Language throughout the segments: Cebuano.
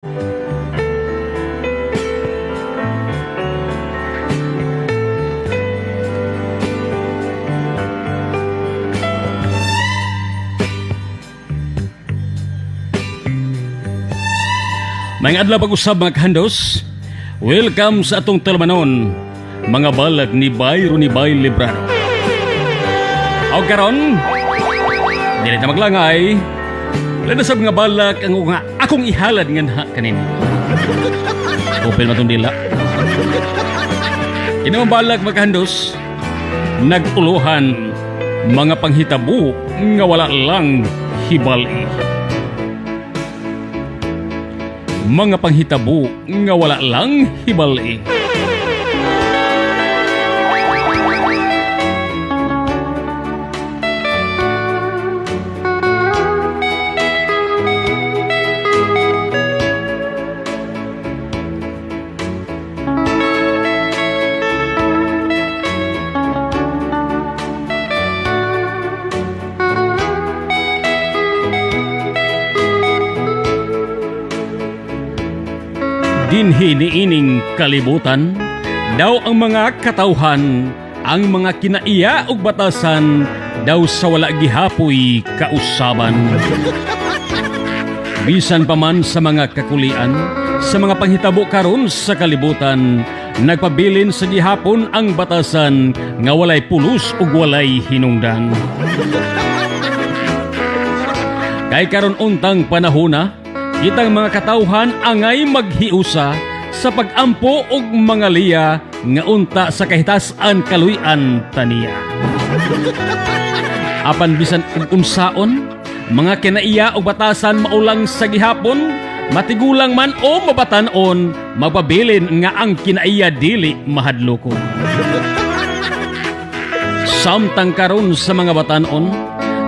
Maayong adlaw pag-usab, mga kahandos. Welcome sa atong talamanon, mga balag ni Bayro ni Bay Librano. O karon, dili ta maglangay. Wala sa mga balak ang nga akong ihalad nga nha kanin. Upil matong dila. Kini ang balak, mga kahandos, nag-uluhan mga panghitabo nga wala lang hibali. Mga panghitabo nga wala lang hibali. Dinhi niining kalibutan, daw ang mga katawhan, ang mga kinaiya ug batasan, daw sa wala gihapoy kausaban. Bisan pa man sa mga kakulian, sa mga panghitabo karon sa kalibutan, nagpabilin sa gihapon ang batasan nga walay pulos ug walay hinungdan. Kay karon untang panahona, kitang mga katawhan angay maghiusa sa pag-ampo og mga liya nga unta sa kahitas-an kaluy-an taniya. Apan bisan ug unsaon, mga kinaiya og batasan maulang sa gihapon, matigulang man o mabatan-on, magpabilin nga ang kinaiya dili mahadlokon. Samtang karon sa mga batan-on,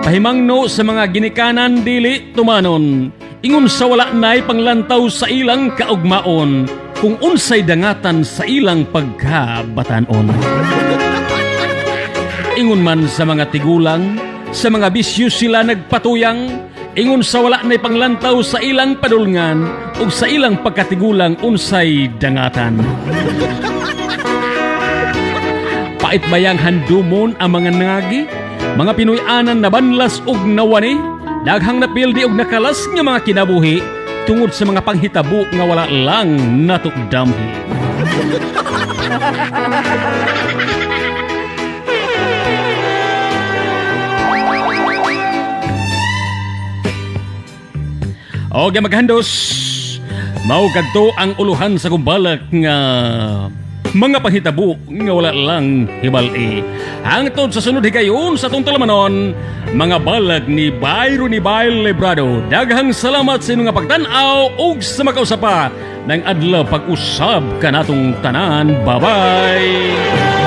pahimangno sa mga ginikanan dili tumanon, ingon sa wala nay panglantaw sa ilang kaugmaon, kung unsay dangatan sa ilang pagkabatanon. Ingon man sa mga tigulang, sa mga bisyo sila nagpatuyang, ingon sa wala nay panglantaw sa ilang padulngan, ug sa ilang pagkatigulang unsay dangatan. Pait bayang handumon ang mga nangagi, mga Pinoy-anan na banlas ug nawani, daghang napildi og nakalas nga mga kinabuhi tungod sa mga panghitabo nga wala lang natukdamhi. Okay, maghandos, mao kadto ang uluhan sa kumbalak nga mga panghitabo nga wala lang hibali. Hangtod sa sunod higayon sa atong talamanon, mga balag ni Bayro ni Bay Librado. Daghang salamat sa inyong pagtan-aw ug sa makausap pa ng adlaw pag-usab kanatong tanan. Bye-bye!